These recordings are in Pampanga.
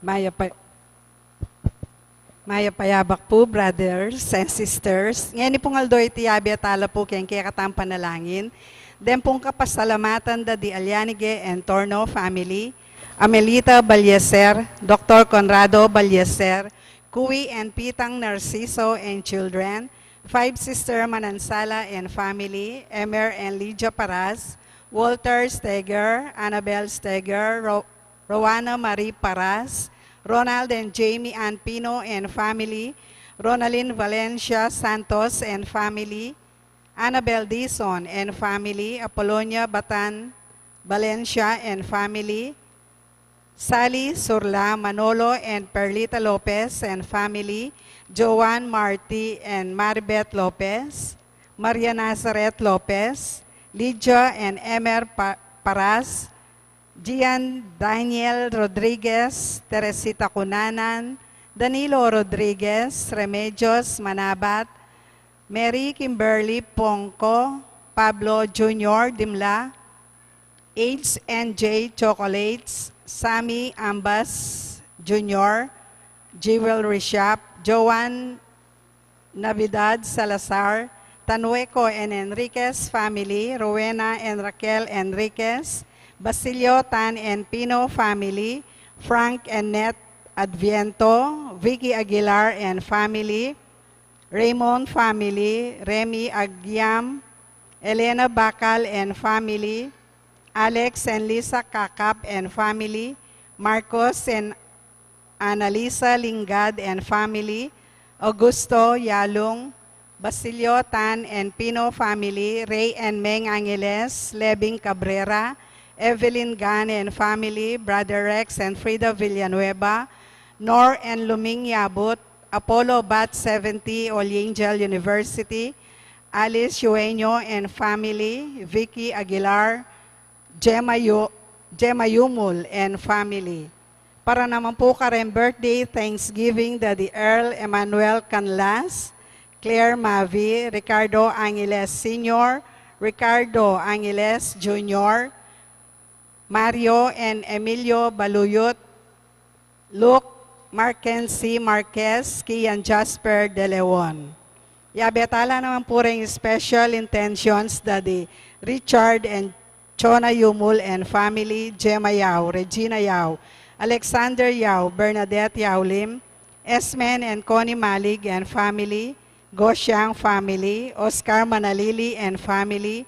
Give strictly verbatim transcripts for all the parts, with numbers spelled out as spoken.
Mayap a, mayap a yabak pu, brothers and sisters. Ngeni pung aldo iti, yabe tala pu keng kekatang panalangin. Deng pung kapasalamatan da di Alyanige and Torno family, Amelita Balyeser, Doctor Conrado Balyeser, Kui and Pitang Narciso and children, Five Sister Manansala and family, Emer and Lydia Paras, Walter Steger, Annabel Steger, Ro-, Rowana Marie Paras, Ronald and Jamie Ann Pino and family, Ronalyn Valencia Santos and family, Annabel Dizon and family, Apolonia Batan Valencia and family, Sally Surla, Manolo and Perlita Lopez and family, Joan Marti and Maribeth Lopez, Maria Nazareth Lopez, Lydia and Emer Pa-, Paras, Gian Daniel Rodriguez, Teresita Cunanan, Danilo Rodriguez, Remedios Manabat, Mary Kimberly Pongco, Pablo Junior Dimla, H and J Chocolates, Sammy Ambas Junior, Jewel Rishap, Joan Navidad Salazar, Tanueco and Enriquez family, Rowena and Raquel Enriquez, Basilio Tan and Pino family, Frank and Net Adviento, Vicky Aguilar and family, Raymond family, Remy Agiam, Elena Bacal and family, Alex and Lisa Kakap and family, Marcos and Annalisa Lingad and family, Augusto Yalung, Basilio Tan and Pino family, Ray and Meng Angeles, Lebing Cabrera, Evelyn Gan and family, Brother Rex and Frida Villanueva, Nor and Luming Yabut, Apollo Bat seventy, Holy Angel University, Alice Yueño and family, Vicky Aguilar, Gemma Yu-, Gemma Yumul and family. Para naman po kareng birthday, Thanksgiving, Daddy Earl Emmanuel Canlas, Claire Mavi, Ricardo Angeles Senior, Ricardo Angeles Junior, Mario and Emilio Baluyot, Luke Markensi Marquez, Kian Jasper De Leon. Yabe tala naman po reng special intentions da di Richard and Chona Yumul and family, Gemma Yao, Regina Yao, Alexander Yao, Bernadette Yao Lim, Esmen and Connie Malig and family, Gosiang family, Oscar Manalili and family,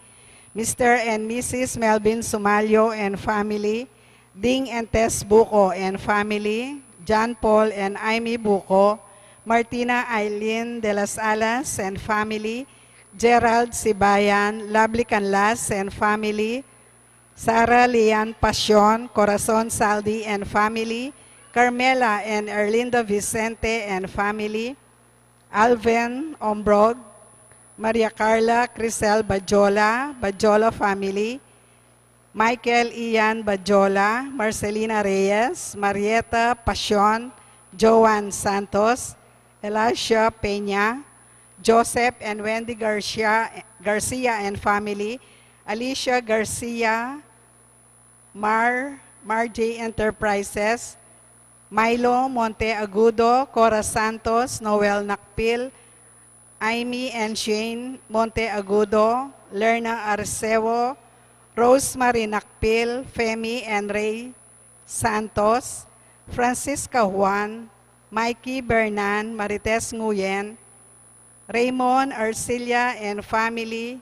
Mister and Missus Melvin Sumalyo and family, Ding and Tess Buko and family, John Paul and Amy Buko, Martina Eileen de las Alas and family, Gerald Sibayan, Lovely Canlas and family, Sarah Lian Pasion, Corazon Saldi and family, Carmela and Erlinda Vicente and family, Alvin Ombrog, Maria Carla Crisel Bajola, Bajola family, Michael Ian Bajola, Marcelina Reyes, Marieta Pasion, Joan Santos, Elisha Peña, Joseph and Wendy Garcia, Garcia and family, Alicia Garcia, Mar, Mar J Enterprises, Milo Monteagudo, Cora Santos, Noel Nakpil, Aimee and Shane Monteagudo, Lerna Arceo, Rosemary Nakpil, Femi and Ray Santos, Francisca Juan, Mikey Bernan, Marites Nguyen, Raymond Arcilla and family,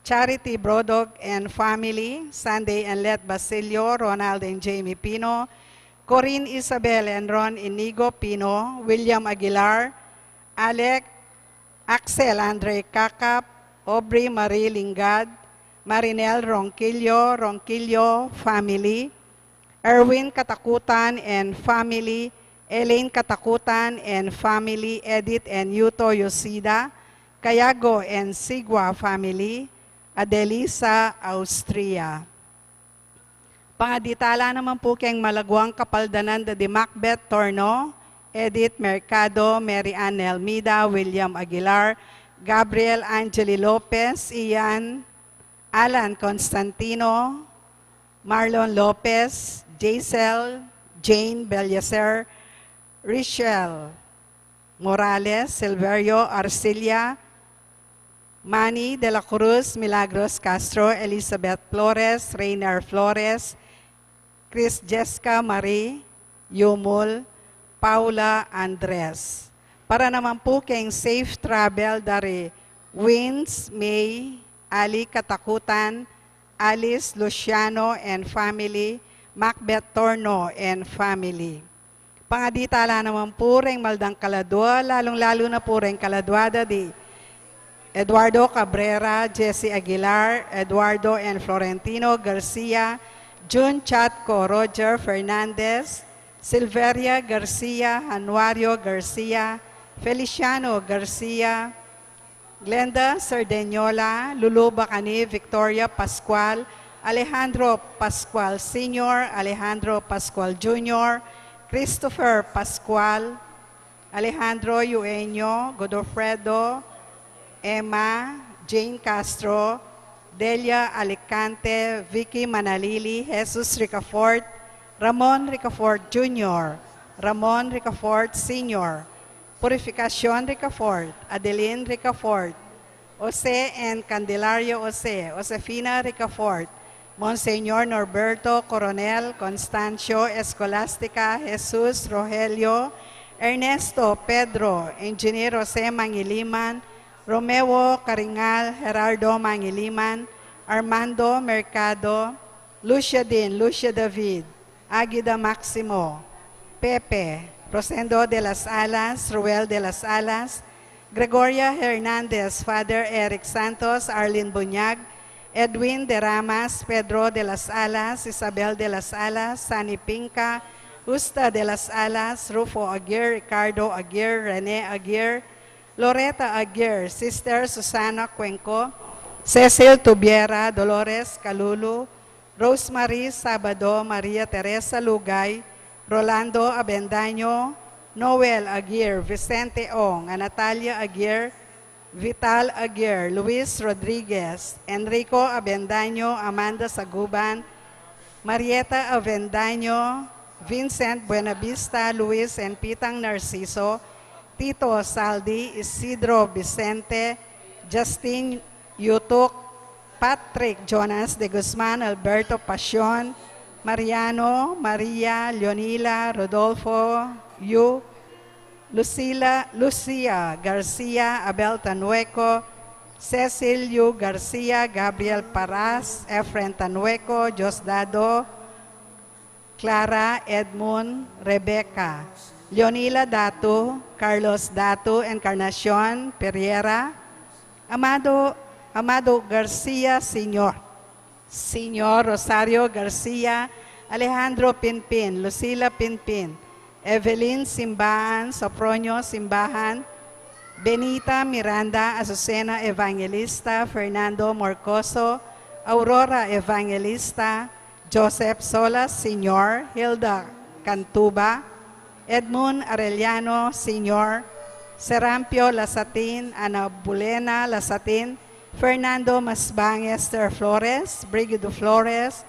Charity Brodog and family, Sunday and Let Basilio, Ronald and Jamie Pino, Corinne Isabel and Ron Inigo Pino, William Aguilar, Alec, Axel Andre Cacap, Aubrey Marie Lingad, Marinel Ronquillo, Ronquillo family, Erwin Katakutan and family, Elaine Katakutan and family, Edith and Yuto Yoshida, Kayago and Sigua family, Adelisa, Austria. Pangadi tala naman pu keng malaguang kapaldanan da di Macbeth Torno, Edith Mercado, Mary Ann Nelmida, William Aguilar, Gabriel Angeli Lopez, Ian, Alan Constantino, Marlon Lopez, Jaisel, Jane Beliacer, Richelle Morales, Silverio Arcilla, Manny de la Cruz, Milagros Castro, Elizabeth Flores, Reiner Flores, Chris Jessica Marie, Yumul, Paula Andres. Para naman pu keng safe travel dari Wins, May, Ali Katakutan, Alice Luciano and family, Macbeth Torno and family. Pangadi tala naman pu reng maldang kaladua, lalung-lalu na pu reng kaladua da di Eduardo Cabrera, Jesse Aguilar, Eduardo and Florentino Garcia, Jun Chatco, Roger Fernandez, Silveria Garcia, Januario Garcia, Feliciano Garcia, Glenda Sardeñola, Lulu Bacani, Victoria Pascual, Alejandro Pascual Senior, Alejandro Pascual Junior, Christopher Pascual, Alejandro Eugenio, Godofredo, Emma, Jane Castro, Delia Alicante, Vicky Manalili, Jesus Ricafort, Ramon Ricafort Junior, Ramon Ricafort Senior, Purificacion Ricafort, Adeline Ricafort, Jose and Candelario Jose, Josefina Ricafort, Monseñor Norberto Coronel, Constancio, Escolastica, Jesus, Rogelio, Ernesto, Pedro, Engineer Jose Mangiliman, Romeo Caringal, Gerardo Mangiliman, Armando Mercado, Lucia Din, Lucia David, Agida Maximo, Pepe, Rosendo de las Alas, Ruel de las Alas, Gregoria Hernandez, Father Eric Santos, Arlene Buñag, Edwin de Ramas, Pedro de las Alas, Isabel de las Alas, Sani Pinca, Justa de las Alas, Rufo Aguirre, Ricardo Aguirre, Rene Aguirre, Loreta Aguirre, Sister Susana Cuenco, Cecil Tubiera, Dolores Calulu, Rosemary Sabado, Maria Teresa Lugay, Rolando Avendaño, Noel Aguirre, Vicente Ong, Natalia Aguirre, Vital Aguirre, Luis Rodriguez, Enrico Avendaño, Amanda Saguban, Marieta Avendaño, Vincent Buenavista, Luis and Pitang Narciso, Tito Saldi, Isidro Vicente, Justin Yutuk, Patrick Jonas de Guzman, Alberto Pasion, Mariano, Maria, Leonila, Rodolfo, Yu, Lucila, Lucia Garcia, Abel Tanueco, Cecil Yu Garcia, Gabriel Paras, Efren Tanueco, Diosdado, Clara, Edmund, Rebecca, Leonila Datu, Carlos Datu, Encarnacion Pereira, Amado, Amado Garcia Senior, Senior Rosario Garcia, Alejandro Pinpin, Lucila Pinpin, Evelyn Simbahan, Sopronio Simbahan, Benita Miranda, Azucena Evangelista, Fernando Morcoso, Aurora Evangelista, Joseph Solas Senior, Hilda Cantuba, Edmund Arellano Senior, Serampio Lasatin, Ana Bulena Lasatin, Fernando Masbang, Esther Flores, Brigido Flores,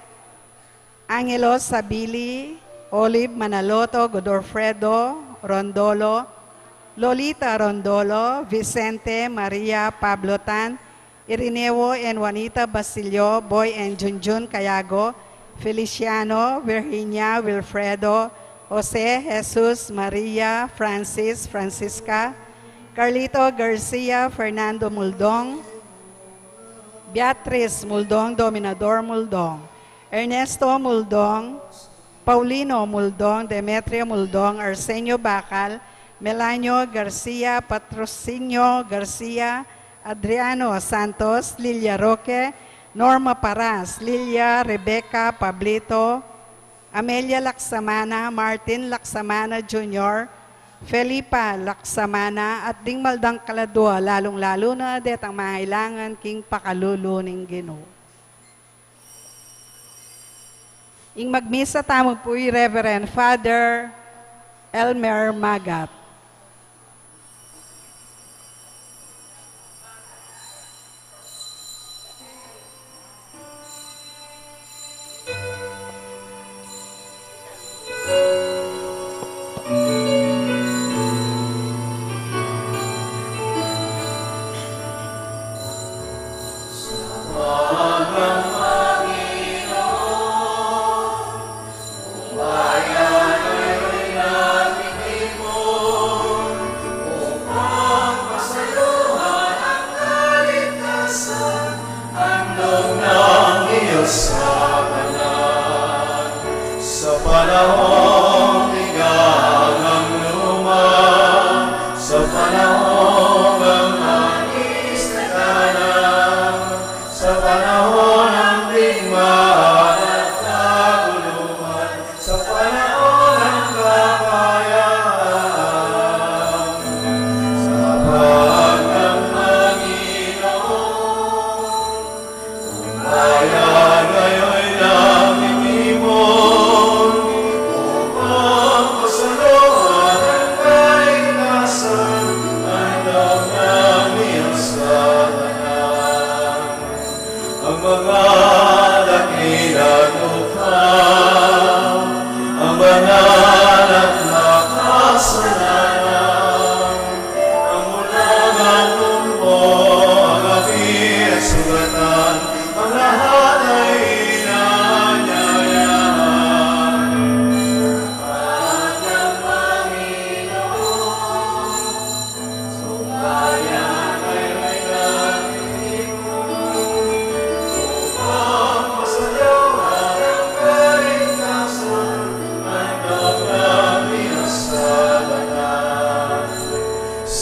Angelo Sabili, Olive Manaloto, Godofredo Rondolo, Lolita Rondolo, Vicente, Maria, Pablo Tan, Irineo and Juanita Basilio, Boy and Junjun Cayago, Feliciano, Virginia, Wilfredo, Jose, Jesus, Maria, Francis, Francisca, Carlito Garcia, Fernando Muldong, Beatriz Muldong, Dominador Muldong, Ernesto Muldong, Paulino Muldong, Demetrio Muldong, Arsenio Bacal, Melanio Garcia, Patrocinio Garcia, Adriano Santos, Lilia Roque, Norma Paras, Lilia, Rebecca, Pablito, Amelia Laksamana, Martin Laksamana Junior, Felipa Laksamana, at ding maldang kaladua, lalung-lalu na detang mangailangan king pakalulu ning Ginu. Ing magmisa tamu pu i Reverend Father Elmer Magat.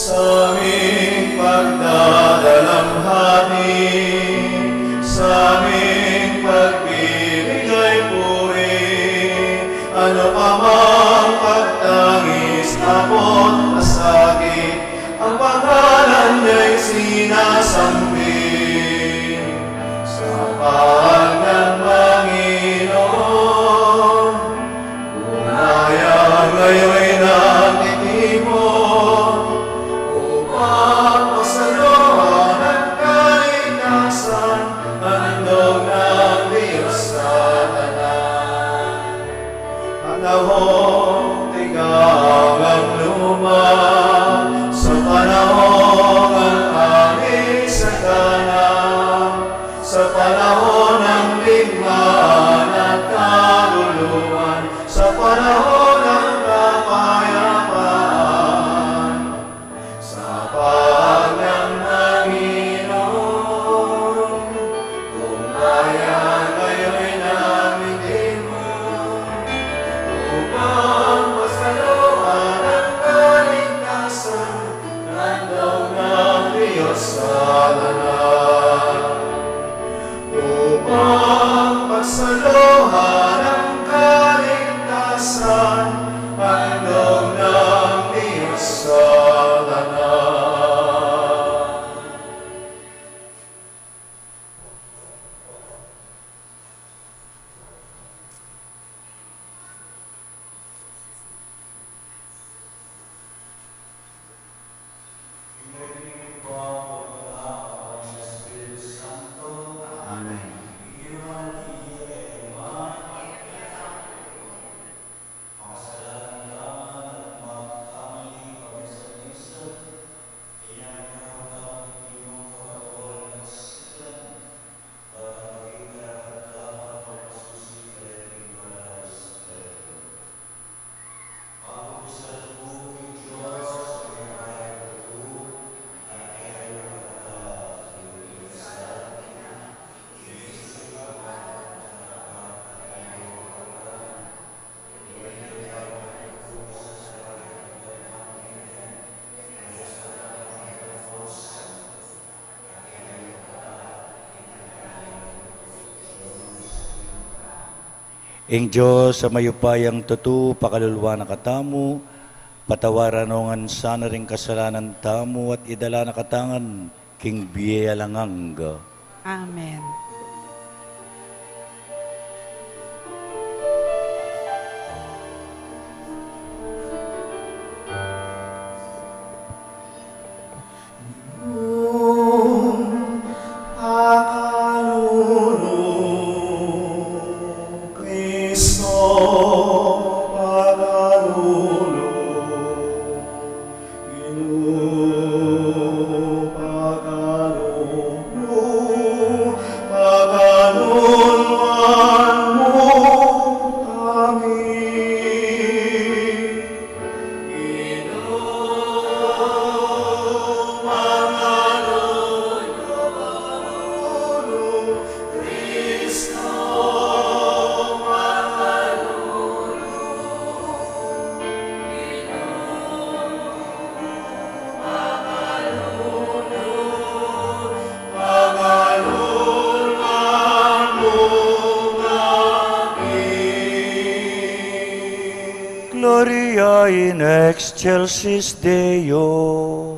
Sa aming pagdadalamhati, sa aming pagbibigay puri, ano pa mang pagtangis, takot, at sakit, ang pangalan niya'y sinasambi. Sa pahayag ng Panginoon, kung kaya ngayon'y nagtitipon upang pasaluhan ang kaligtasan, handog ng Diyos sa lahat. Panahong tigang ang luma, sa panahong ang aming sagana, sa panahon ng digmaan at kaguluhan, sa panahon ng kapayapaan. Sa pahayag ng Panginoon, kung kaya ngayon'y nagtitipon upang pasaluhan ang kaligtasan, handog ng Diyos sa lahat. Upang pasaluhan ang kaligtasan, handog ng Diyos sa lahat. Amen. Ing Dios a mayupayang tutu pakaluluan na katamu, patawaran no ngan sana ring kasalanan tamu at idala na katamu ngan king bie alang angga. Amen. Pakalulu, Kristo, pakalulu. Ginu, pakalulu, pakaluluan mu kami. Ginu, pakalulu, Kristo, pakalulu. Gloria in excelsis Deo.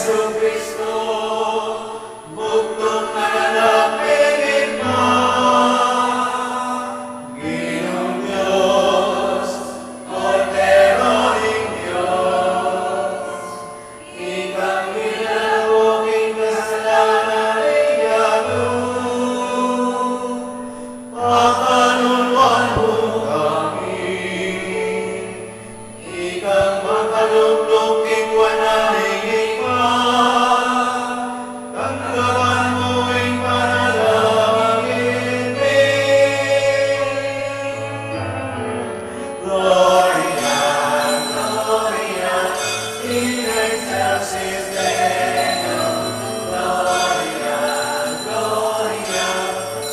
Jesucristo, bugtung na anak ning Ibpa, Ginung Dios, Kordero ning Dios, ika ang minalako king kasalanan ning yatu. Pakaluluan mu kami. Ikang makaluglugan king wanan ning Ibpa, tanggapan mu ing panalangin mi. Gloria, Gloria in excelsis Deo. Gloria, Gloria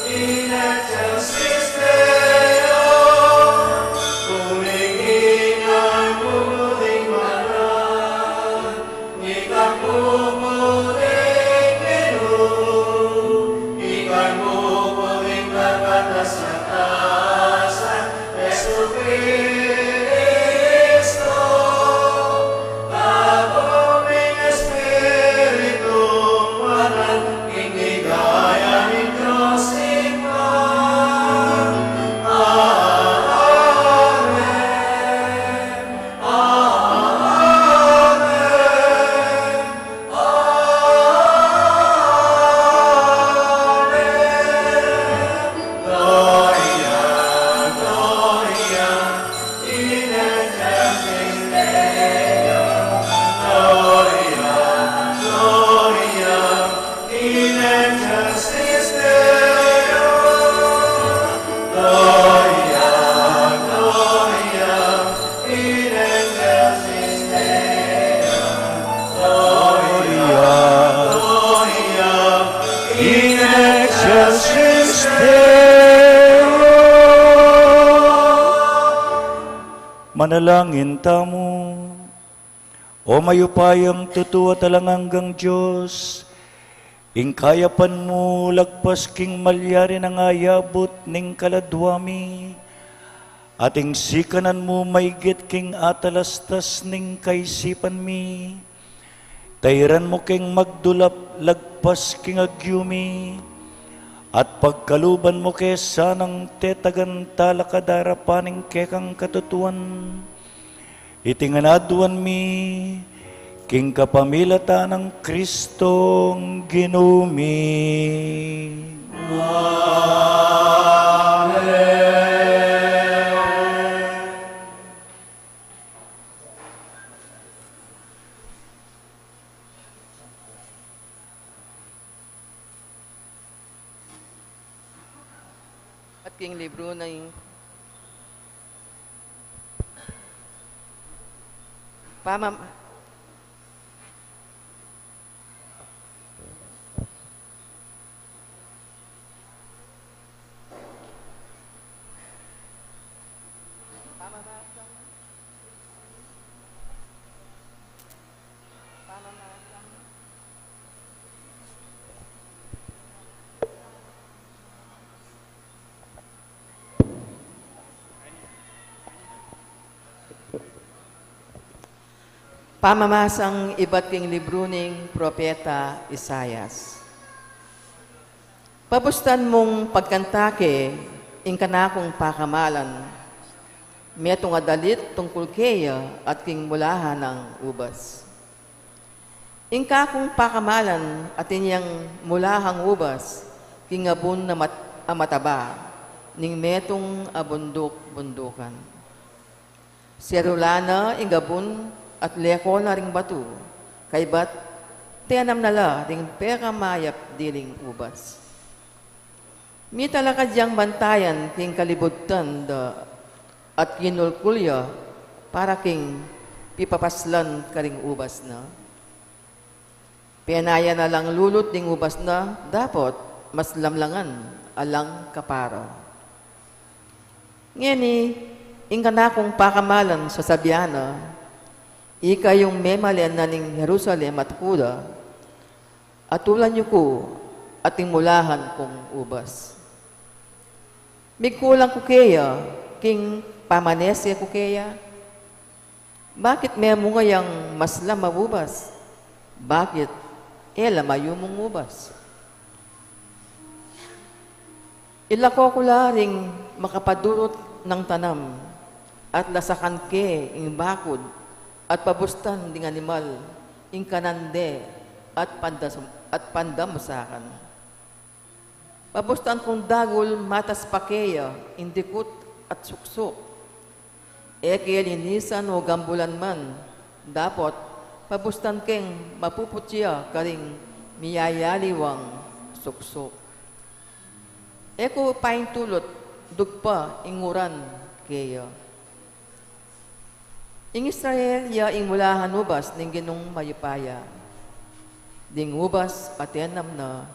in excelsis Deo. Kumingin ang muling manang, ikang muling minu, ikang muling kapatasan, Jesukristo. Espiritu Banal, ing ligaya ning Dios Ibpa. Amen. Amen. Amen. Gloria, Gloria in excelsis Deo. Gloria, Gloria in excelsis Deo. Gloria, Gloria in excelsis Deo. Gloria, Gloria in excelsis Deo. Manalangin tamu. O mayupayang tutu at alang anggang Dios, ing kayapan mu lagpas king malyari nang ayabut ning kaladua mi, at ing sikanan mu maigit king atalastas ning kaisipan mi, tairan mu keng magdulap lagpas king agyu mi, at pagkaluban mu ke sanang tetagan talakad arapan ning kekang katutuan. Iti ngan aduan mi king kapamilatan nang Kristong Ginu mi. Amen. At king libru ning pamam-, pamamasa. Pamamasang ibat king libru ning propeta Isaias. Pabustan mung pagkanta ke ing kanakung pakamalan, metung a dalit tungkul keya at king mulahan nang ubas. Ing kakung pakamalan atin yang mulahang ubas king abun a mat-, a mataba ning metung a bunduk-bundukan. Serula na ing abun at lekol na ring batu, kaybat tenam na la ring pekamayap diling ubas. Mitalakad yang bantayan king kalibutan da at kinulkul ya para king pipapaslan karing ubas na. Penaya na lang lulut ding ubas na dapot maslamlangan alang kapara. Ngeni, ing kanakung pakamalan sasabian na, ika yung memalen na ning Jerusalem at Juda, atulan yu ku at ing mulahan kung ubas. Migkulang ku keya king pamanese ku keya? Bakit memunga yang maslam a ubas? Bakit e la mayumung ubas? Ilako ku la ring makapadurut nang tanam, at lasakan ke ing bakud, at pabustan ding animal ing kanan de, at pandas-, at pandamusakan. Pabustan kung dagul matas pa keya ing dikut at suksuk. E ke linisan o gambulan man, dapot pabustan keng mapuputya karing miyayaliwang suksuk. E ku paintulut dugpa ing uran keya. Ing Israel ya ing mulahan ubas ning Ginung mayupaya. Ding ubas a tenam na,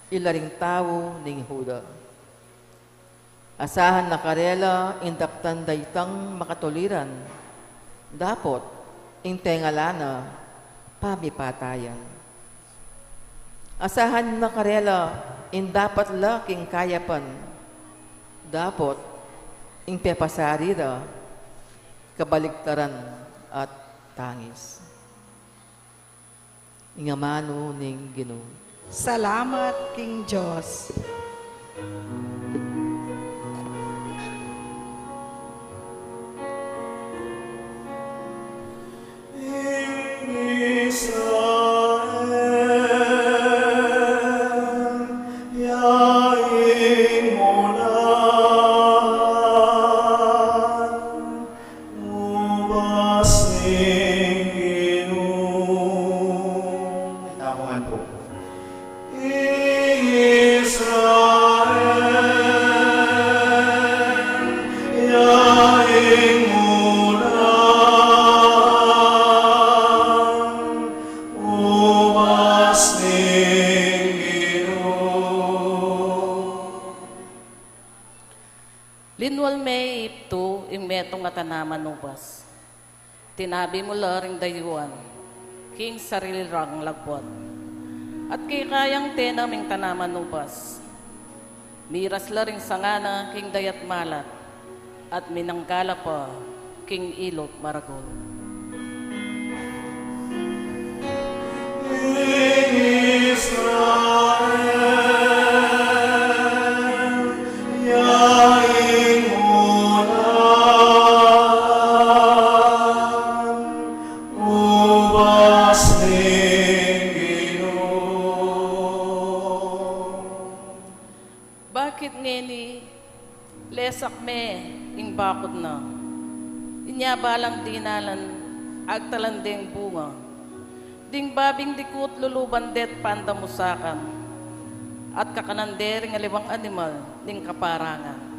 ila ring tau ning Juda. Asahan na karela ing daptan da itang makatuliran, dapot ing tengala na pamipatayan. Asahan na karela ing dapat la king kayapan, dapot ing pepasari ra kabaligtaran at tangis. Ing amanu ning Ginu. Salamat king Dios. Ubas ning Ginu. Tapungan po. Ing Israel, ya ing mulan, ubas ning Ginu. Linwal me i Iptu ing metung a tanaman ubas. Tinabi mu la ring dayuan king sarili rang labuad. At kekayang tenam ing tanaman ubas. Miras la ring sanga na king dayat malat, at minangga la pa king ilug maragul. Israel, ya ing mulan, ubas ning Ginu. Bakit ngeni lesak me ing bakud na? Inya balang dinalan, agtalan deng bunga. Ding babing dikut luluban de't pandamusakan, at kakanan de ring aliwang animal ning kaparangan.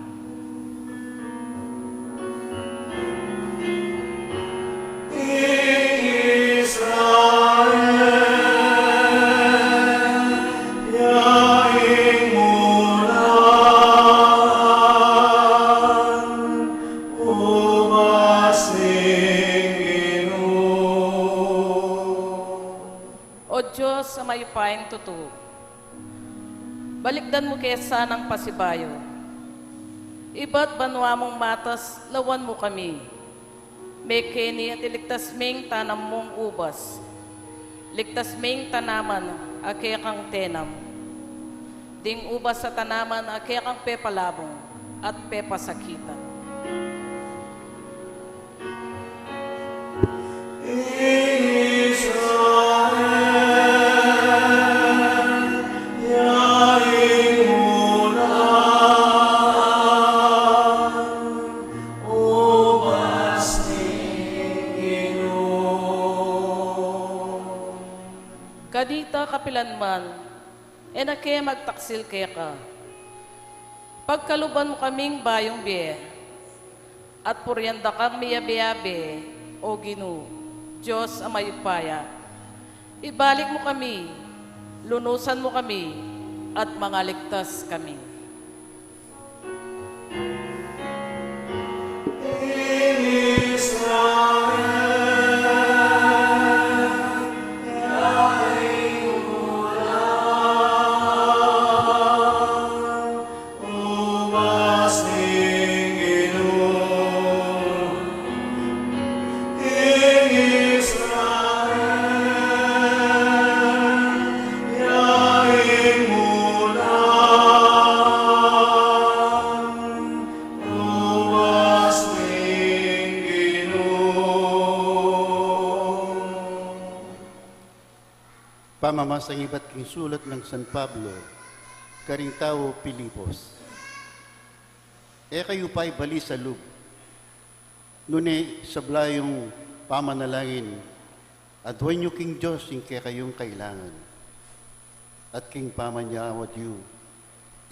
Israel, ya ing mulan, ubas ning Ginu. O Dios a mayupayang tutu, balikdan mu ke sanang pasibayu. Ibat banua mung matas, lawan mu kami. Mekeni at iligtas ming tanam mung ubas. Ligtas ming tanaman a kekang tenam. Ding ubas a tanaman a kekang pepalabung at pepasakitan. Israel, ya ing mulan, ubas ning Ginu. Kanita kapilan man, e na ke magtaksil keka. Pagkaluban mu kaming bayung bie, at purian da kang miyabe-yabe, O Ginu, Dios a mayupaya. Ibalik mu kami, lunusan mu kami, at mangaligtas kami. Pamamasang ibat king sulat nang San Pablo karing taga Filipos. E kayu pa ibalis a lub, nune sabla yung pamanalangin, aduan yu king Dios ing kekayung kailangan. At king pamanyawad yu,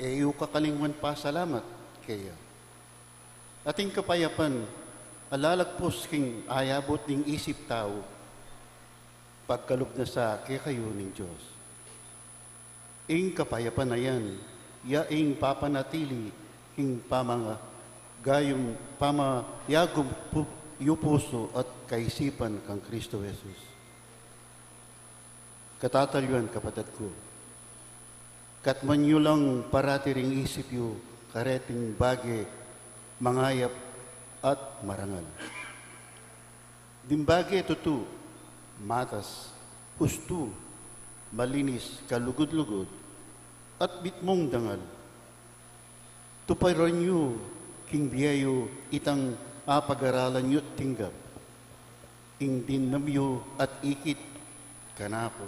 e yu kakalingwan pasalamat keya. At ing kapayapan a lalagpus king ayabut ning isip tau, pagkalub na sa kekayu ning Dios. Ing kapayapan a yan, ya ing papanatili king pamangayagum, pamayagum pu-, yu pusu at kaisipan kang Kristo Jesus. Katataliwan, kapatad ku, katman yu lang parati ring isip yu kareting bage, mangayap at marangal. Ding bage tutu, matas, ustu, malinis, kalugud-lugud, at mitmung dangal. Tuparan yu king bie yu itang apagaralan yu't tinggap, ing dinam yu at ikit kanaku.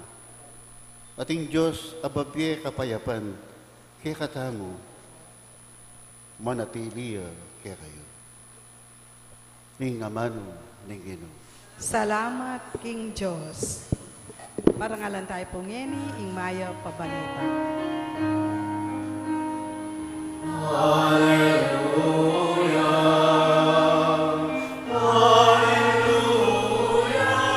At ing Dios a bibie kapayapan kekatamu, manatili ya kekayu. Ing amanu ning Ginu. Salamat king Dios. Parangalan tayu pu ngeni ing mayap a balita. Alleluia, alleluia, alleluia.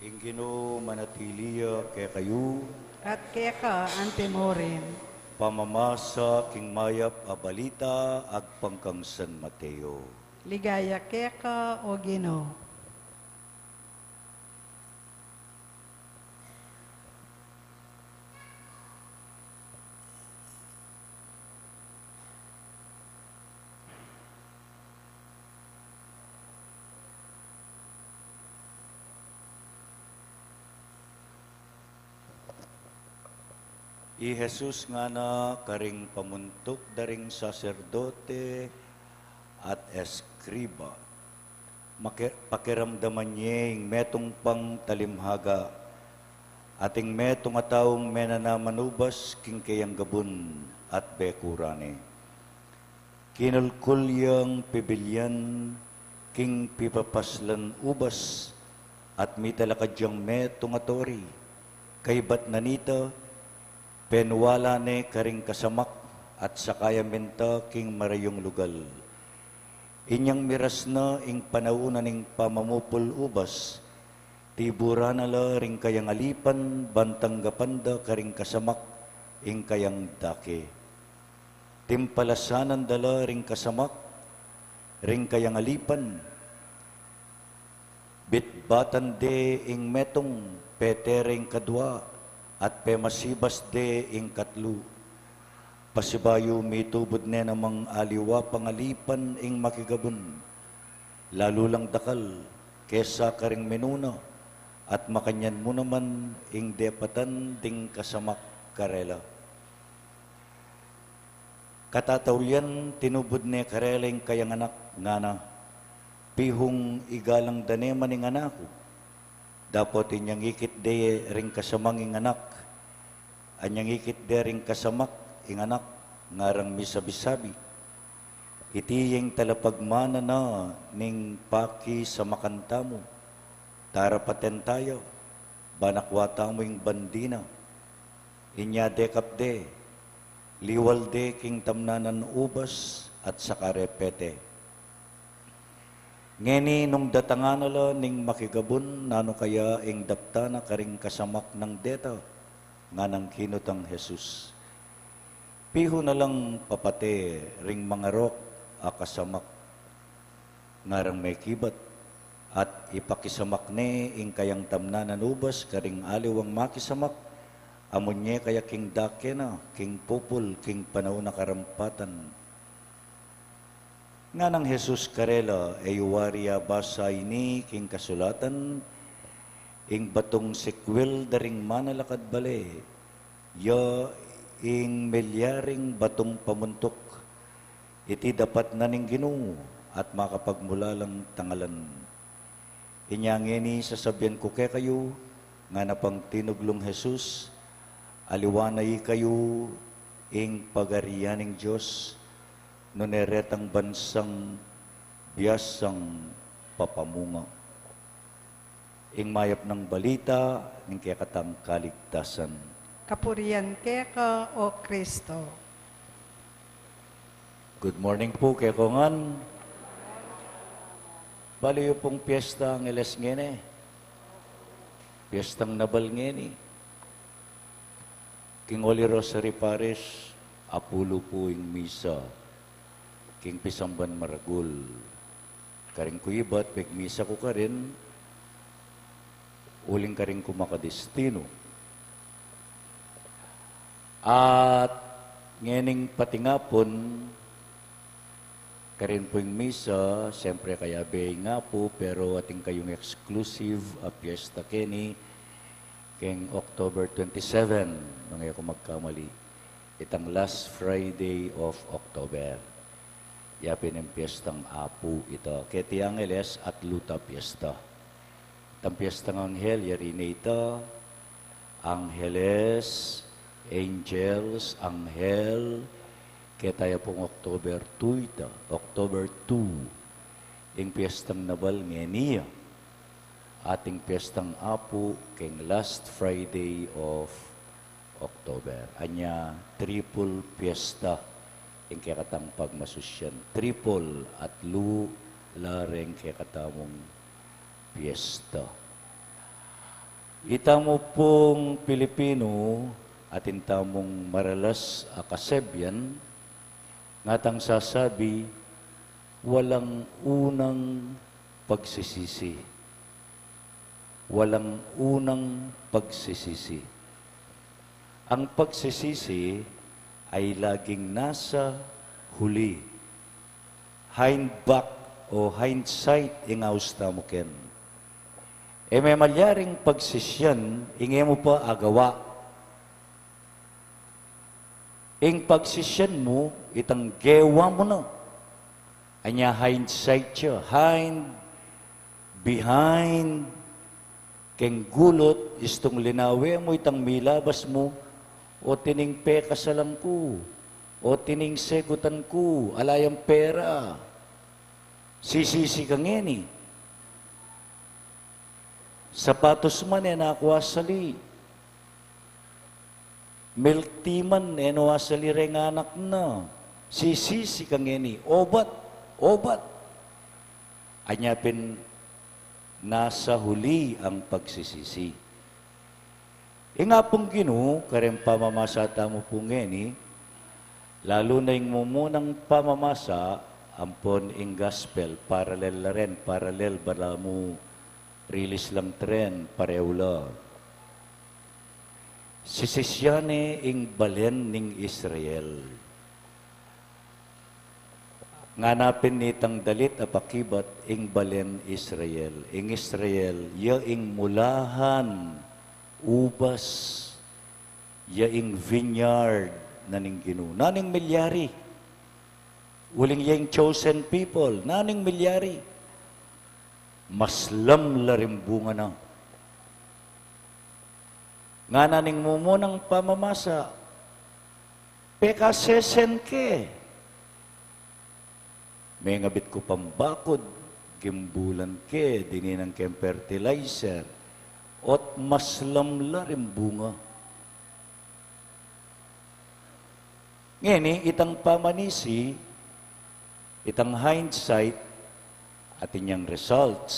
Ing Ginu manatili ya kekayu. At keka antimurin. Pamamasa king mayap a balita agpang kang San Mateo. Ligaya keka, o Ginu. I Jesus ngana karing pamuntuk da ring saserdote at eskriba, maki-, pakiramdaman ye ing metung pang talimhaga, at ing metung a taung menanaman ubas king kayang gabun at bekuran ne. Kinulkul yang pibilyan king pipapaslan ubas, at mitalakad yang metung a tori. Kaybat na nita, penuala ne karing kasamak, at saka ya minta king marayung lugal. Inyang miras na ing panaun na ning pamamupul ubas, tiburan na la ring kayang alipan, ban tanggapan da karing kasamak ing kayang dake. Timpalasanan da la ring kasamak ring kayang alipan. Bitbatan de ing metung, pete re ing kadua, at pemasibas de ing katlu. Pasibayu mitubud ne namang aliwa pang alipan ing makigabun, lalu lang dakal kesa karing minuna, at makanyan mu naman ing depatan ding kasamak karela. Katataulian, tinubud ne karela ing kayang anak, ngana, "Pihung igalang da ne man ing anak ku, dapot inyang ikit de ring kasamang ing anak, anyang ikit de ring kasamak, ing anak, ngarang misabi-sabi. Iti ing talapagmana na ning pakisamakan tamu. Tara paten taya, ban akua tamu ing bandi na. Inya dekap de, liwal de king tamnanan ubas at saka re pete. Ngeni nung datangan na la ning makigabun, nanu kaya ing daptan na karing kasamak nang deta? Nganang kinutang Jesus. Pihu na lang papate ring mangarok a kasamak, ngarang mekibat, at ipakisamak ne ing kayang tamnanan ubas karing aliwang makisamak, amun ye kaya king dake na, king pupul, king panaun a karampatan. Nganang Jesus karela, e yu wari abasa ini king kasulatan, ing batung sikwil da ring manalakad bale, ya ing milyaring batung pamuntuk, iti dapat na ning Ginu at makapagmulalang tangalan. Inya ngeni sasabian ku kekayu, ngana pang tinuglung Jesus, aliwa na ikayu ing pagarian ning Dios, nune retang bansang biasang papamunga. Ing mayap nang balita ning kekatang kaligtasan. Kapurian keka, O Kristo. Good morning pu kekongan. Bale yu pung piyesta Angeles ngeni. Piyestang Nabal ngeni. King Holy Rosary Parish, apulu pu ing misa. King pisamban maragul. Karing ku ibat, megmisa ku karin, uling karing ku makadestinu. At ngening patingapun, karin pu ing misa, siyempre kayabe nga pu, pero atin kayung exclusive a piyesta keni, keng October twenty-seven, nung e ku magkamali. Itang last Friday of October. Ya pin ing piyestang Apu ita. Keti Angeles at luta piyesta. Itang piyestang Anghel, yari ne ita, Angeles, Angels, Anghel, keta ya pung October two ita, October two. Ing piyestang Nabal ngeni ya. Ating piyestang Apu, keng last Friday of October. Anya triple piyesta ing kekatang pagmasusyan. Triple at lu la reng kekatamung piyesta. Itamu pung Pilipinu, atin tamung maralas a kasebian, ngatang sasabi, walang unang pagsisisi. Walang unang pagsisisi. Ang pagsisisi ay laging nasa huli. Hind back o hindsight ing aus tamu ken. E me malyaring pagsisian, ing e mu pa agawa. Ing pagsisian mu, itang gewa mu na. Anya hindsight ya, hind, behind, keng gulut, istung linawe mu itang milabas mu, o tining pekasalan ku, o tining segutan ku, ala yang pera. Sisisi ka ngeni. Sapatos man e na ku asali. Milk tea man, e no asali reng anak na. Sisisi ka ngeni, obat, obat. Anya pin nasa huli ang pagsisisi. Ing Apung Ginu, kareng pamamasa tamu pu ngeni, lalu na ing mumunang pamamasa, ampon ing gospel, paralel la ren, paralel, balamu rilis lang tren, pareu la. Sisisian ne ing balen ning Israel. Ngana pin nitang dalit a pakibat ing balen Israel. Ing Israel, ya ing mulahan, ubas, ya ing vineyard na ning Ginu. Nanu ing milyari? Uling ya ing chosen people, nanu ing milyari? Maslam la ring bunga na. Ngana ning mumunang pamamasa, Pekasesen ke. Mengabit ku pang bakud, gimbulan ke, dinan keng fertilizer, ot maslam la ring bunga. Ngeni, itang pamanisi, itang hindsight, atin yang results,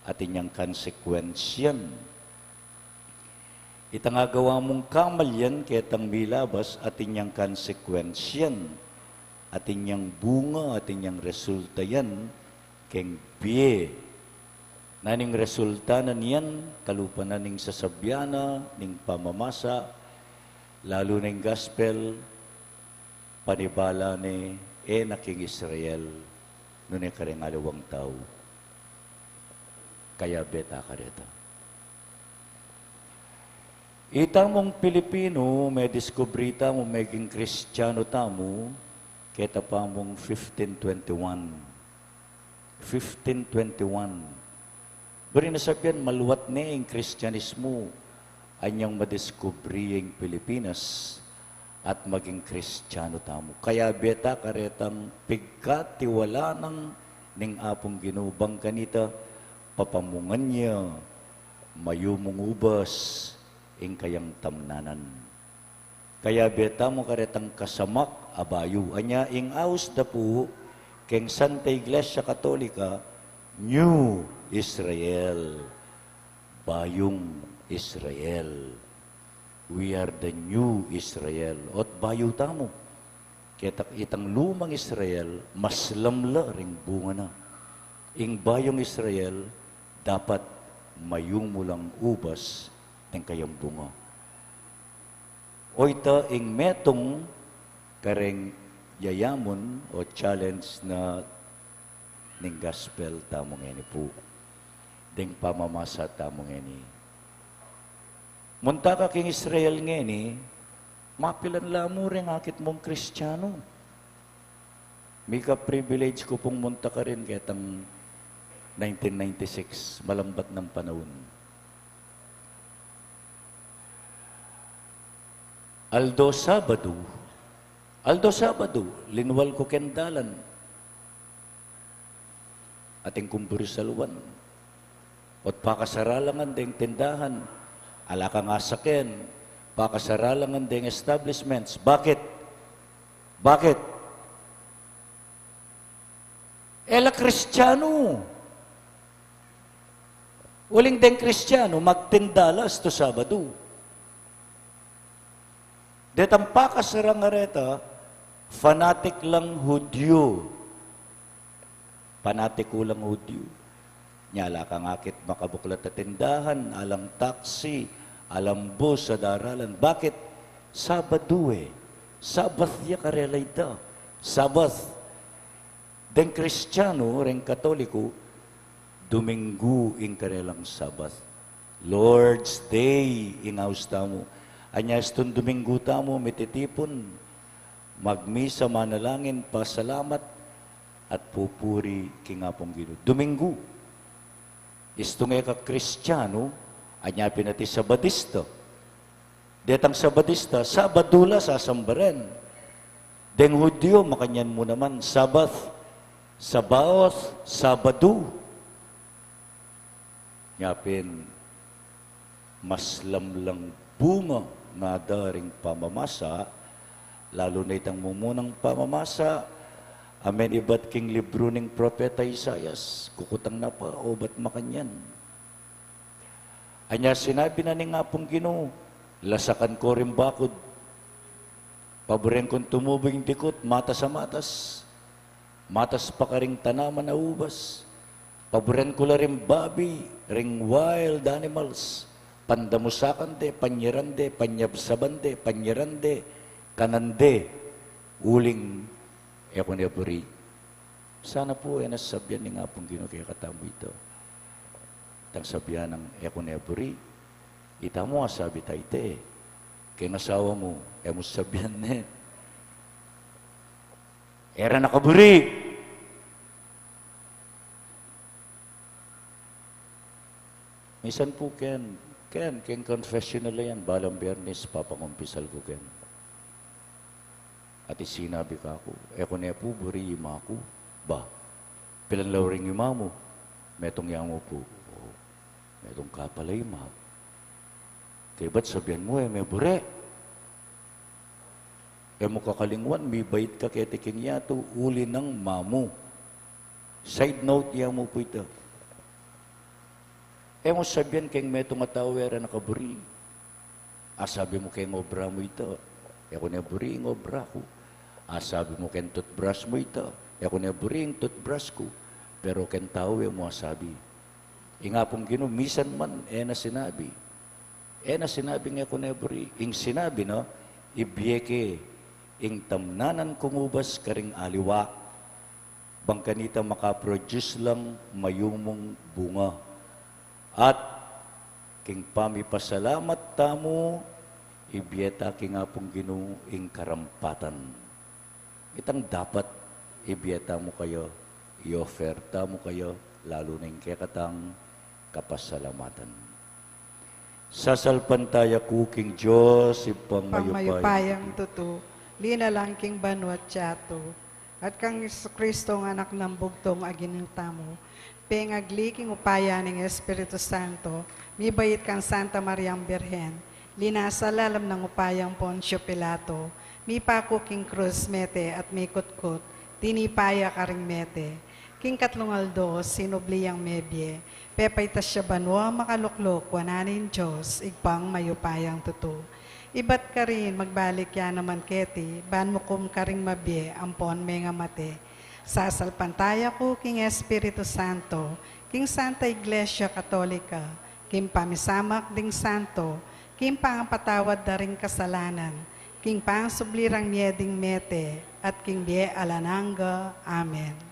atin yang konsekwensyan. Itang agawa mung kamalian ketang milabas, atin yang konsekwensyan, atin yang bunga, atin yang resulta yan keng bie. Na ning resulta na niyan, kalupa na ning sasabian na ning pamamasa, lalu na ing gospel, panibala ne, e na king Israel, nune kareng aliwang tau. Kayabe ta kareta. Itamung Pilipinu, mediskubri tamu, meging Kristianu tamu, keta pa mung fifteen twenty-one. Fifteen twenty-one. Buri na sabian, maluat ne ing Kristianismu, anyang mediskubri ing Pilipinas, at maging Kristianu tamu. Kayabe ta karetang pigkatiwalan ning Apung Ginu bang kanita, papamungan ya, mayumung ubas, ing kayang tamnanan. Kayabe tamu karetang kasamak a bayu. Anya ing aus da pu keng Santa Iglesia Katolika, New Israel. Bayung Israel. We are the new Israel. Ot bayu tamu. Keta itang lumang Israel, maslam la ring bunga na. Ing bayung Israel, dapat mayumu lang ubas deng kayang bunga. Oyta ing metung kareng yayamun o challenge na ning gospel tamu ngeni pu, deng pamamasa tamu ngeni. Munta ka king Israel ngeni, mapilan la mu reng akit mung Kristianu. Mika privilege ku pung munta karin ketang nineteen ninety-six, malambat nang panaun. Aldo Sabadu, Aldo Sabadu, linwal ku keng dalan. Atin kung burisalwan. Ot pakasaralan deng tindahan, ala kang asaken, pakasaralan deng establishments. Bakit? Bakit? E la Kristianu. Uling deng Kristianu, magtinda la astu Sabadu. Detang pakasarang areta, fanatic lang Hudyu. Panatiku lang Hudyu. Nya ala kang akit makabuklat a tindahan, alang taksi, alang bus a daralan. Bakit? Sabadu e. Sabbath ya karela ita. Sabbath. Deng Kristianu, reng Katoliku, Duminggu ing karelang Sabbath. Lord's Day ing aus tamu. Anya istun Duminggu tamu, mititipun, magmisa, manalangin, pasalamat, at pupuri king Apung Ginu. Duminggu. Istung e ka Kristianu, anya pin ati Sabadista. Detang Sabadista, Sabadu la sasamba ren. Deng Hudyu, makanyan mu naman, Sabbath, Sabaoth, Sabadu. Nya pin, maslam lang bunga ngana ring pamamasa, lalu na itang mumunang pamamasa, a menibat king libru ning propeta Isaias, kukutang na pa, obat makanyan. Anya sinabi na ning Apung Ginu, lasakan ko ring bakud. Paburen kung tumubu ing dikut, matas a matas. Matas pa karing tanaman a ubas. Paburen ku la ring babi, ring wild animals. Pandamusakan de, panyeran de, panyabsaban de, panyeran de, kanan de. Uling e ku ne buri. Sana pu e na sabian ning Apung Ginu kekatamu ita. Tang sabian nang e ku ne buri. Ita mu asabi ta ite. Keng asawa mu, e mu sabian ne. E ra na kaburi. Minsan pu ken, ken, keng confessional yan, balang Biyernes, papangumpisal ku ken. At isinabi kaku, e ku ne pu buri i ima ku. Ba, pilan la uring ima mu? Metung ya mu pu. O, metung ka pala imaw. Kaybat sabian mu, e me buri. E mu kakalingwan, mibait ka keti king yatu, uli nang mamu. Side note ya mu pu ita. E mu sabian keng metung a tau e ra na kaburi. Asabi mu keng obra mu ita, e ku ne buri ing obra ku. Asabi mu keng toothbrush mu ita, e ku ne buri ing toothbrush ku. Pero keng tau e mu asabi. Ing Apung Ginu, misan man e na sinabi. E na sinabing e ku ne buri. Ing sinabi na, ibie ke ing tamnanan kung ubas karing aliwa. Bang kanita makaproduce lang mayumung bunga. At king pamipasalamat tamu, ibie ta king Apung Ginu ing karampatan. Itang dapat ibie tamu kaya, i-offer tamu kaya, lalu na ing kekatang kapasalamatan. Sasalpantaya ku king Dios, Ibpang mayupayang tutu, linalang king banua't yatu, at kang Jesucristo, ing Anak nang bugtung a Ginu tamu, pengagli king upaya ning Espiritu Santo, mibait kang Santa Mariang Birhen, linasa lalam nang upayang Poncio Pilato, mipaku king krus, mete at mikutkut, tinipa ya karing mete. King katlung aldo, sinubli yang mebie, pepaitas ya banua, makalukluk wanan ning Dios, Ibpang mayupayang tutu. Ibat karin, magbalik ya naman keti, ban mukum karing mabie ampon mengamate. Sasalpantaya ku king Espiritu Santo, king Santa Iglesia Katolika, king pamisamak ding santo, king pangapatawad da ring kasalanan, king pangsubli rang mie ding mete, at king bie alang angga. Amen.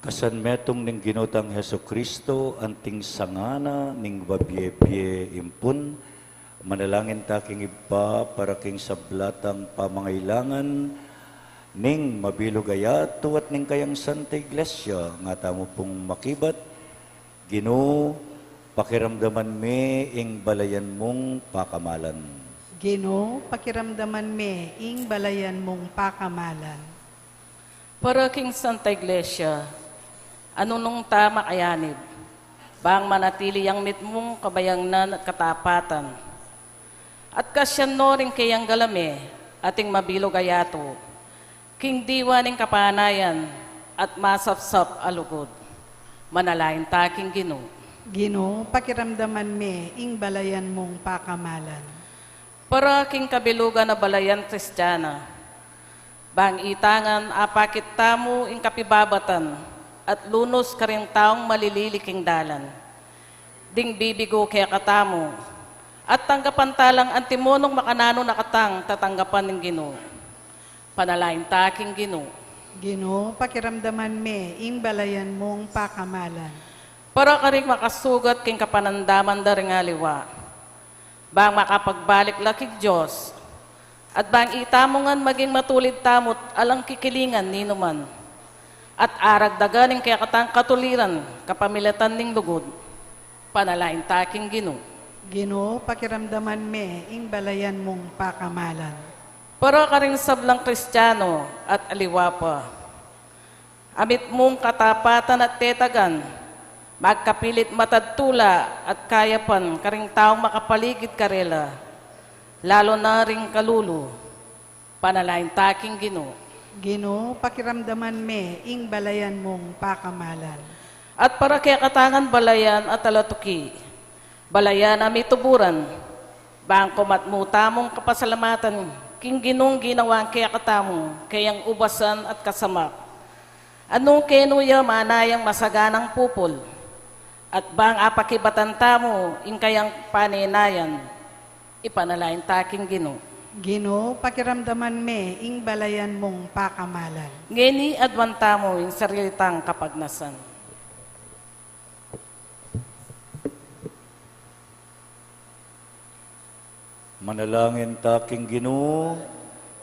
Kasan metung ning Ginu tang Jesucristo, anting sangana ning babie-bie impun, manalangin ta king Ibpa para king sabla tang pamangailangan ning mabilug a yatu at ning kayang Santa Iglesia, nga tamu pung makibat, Ginu, pakiramdaman me ing balayan mung pakamalan. Ginu, pakiramdaman me ing balayan mung pakamalan. Para king Santa Iglesia, a nung ta makayanib, bang manatili yang mitmung kabayangnan at katapatan. At kasyan no ring keyang galame, ating mabilug a yatu, king diwa ning kapanayan at masapsap a lugud. Manalangin ta king Ginu. Ginu, pakiramdaman me ing balayan mung pakamalan. Para king kabilugan a balayan Kristiana, bang ita ngan apakit tamu ing kapibabatan at lunus karing taung malilili king dalan. Ding bibigo kekatamu, at tanggapan ta lang antimonung makananu na katang tatanggapan ning Ginu. Panalangin ta king Ginu. Ginu, pakiramdaman me ing balayan mung pakamalan. Para karing makasugat king kapanandaman da ring aliwa, bang makapagbalik la king Dios, at bang itamu ngan maging matulid tamu't alang kikilingan ninuman, at aragdagan ing kekatang katuliran kapamilatan ning lugud. Panalangin ta king Ginu. Ginu, pakiramdaman me ing balayan mung pakamalan. Para karing sablang Kristiano at aliwa pa, a mitmung katapatan at tetagan, magkapilit matad tula at kayapan karing taung makapaligid karela, lalu na ring kalulu. Panalangin ta king Ginu. Ginu, pakiramdaman me ing balayan mung pakamalan. At para kekatang balayan a talatuki, balayan a mituburan, bang kumatmu tamung kapasalamatan king Ginung ginawang kekatamu keyang ubasan at kasamak, a nung kenu ya manayang masaganang pupul, at bang apakibatan tamu ing kayang panenayan. Ipanalangin ta king Ginu. Ginu, pakiramdaman me ing balayan mung pakamalan. Ngeni aduan tamu ing sarili tang kapagnasan. Manalangin ta king Ginu.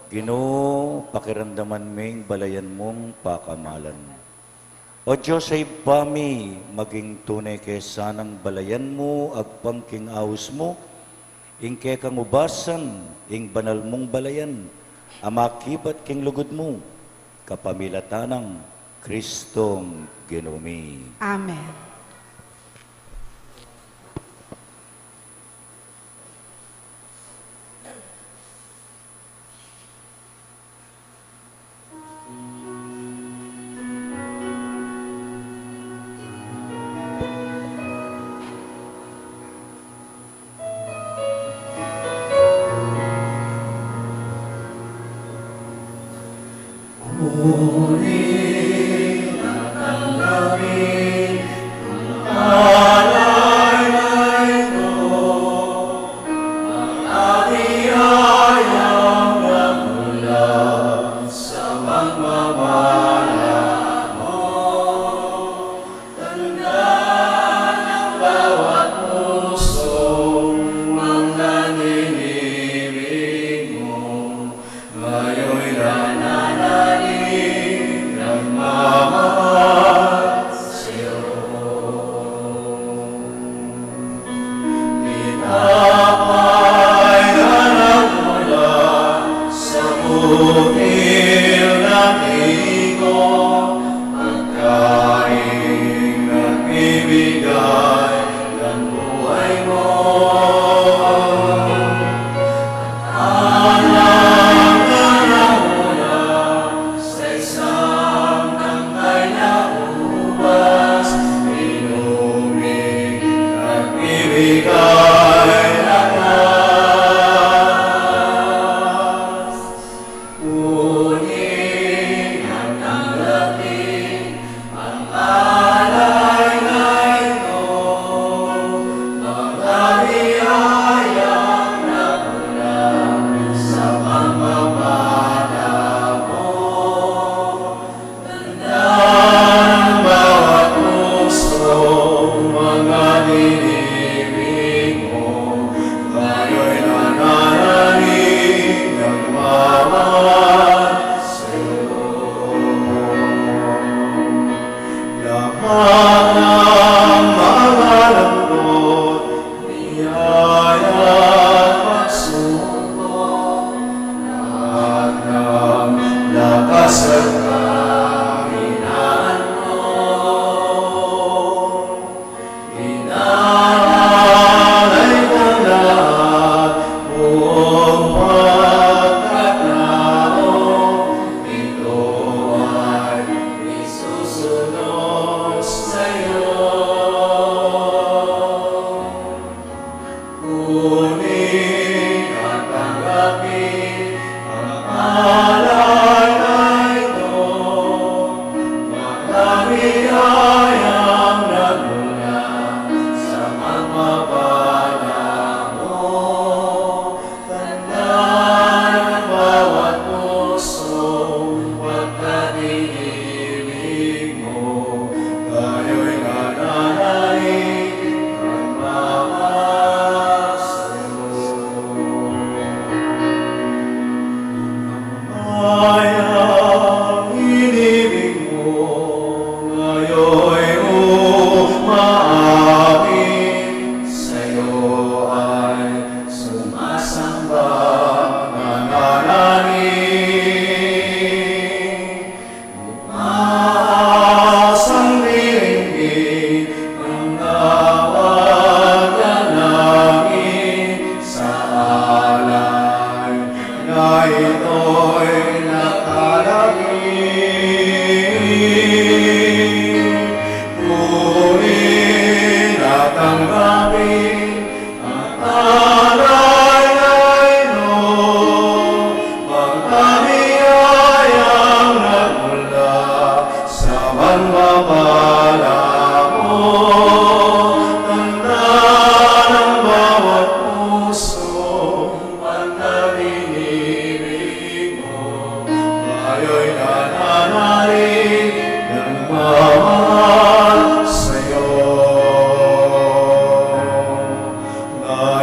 Ginu, pakiramdaman me ing balayan mung pakamalan. O Dios a Ibpa mi, maging tune ke sanang balayan mu agpang king aus mu, Ing kekang ubasan, ing banal mung balayan, a makibat king lugud mu, kapamilatan nang Kristong Ginu mi. Amen.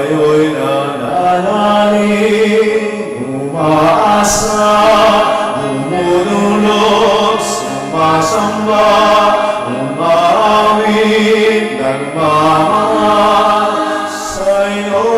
Ngayon nananalig, umaasa, dumudulog, sumasamba, umaawit, nagmamahal sa'yo.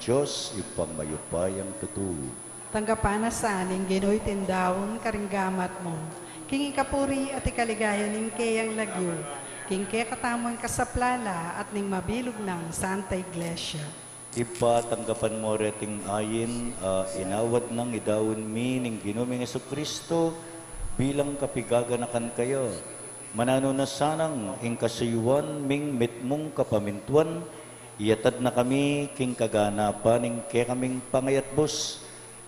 Dios, Ibpang mayupayang tutu. Tanggapan na sa ning Ginu iting daun karing gamat mu, king ikapuri at ikaligaya ning keyang lagyu, king kekatamung kasaplalan at ning mabilug nang Santa Iglesia. Ibpa, tanggapan mu reting ain a inawad nang idaun mi ning Ginu ming Jesucristo bilang kapigaganakan kaya. Mananu na sanang ing kasuyuan ming mitmung kapamintuan, iyatad na kami king kaganapan ning kekaming pangayatbus.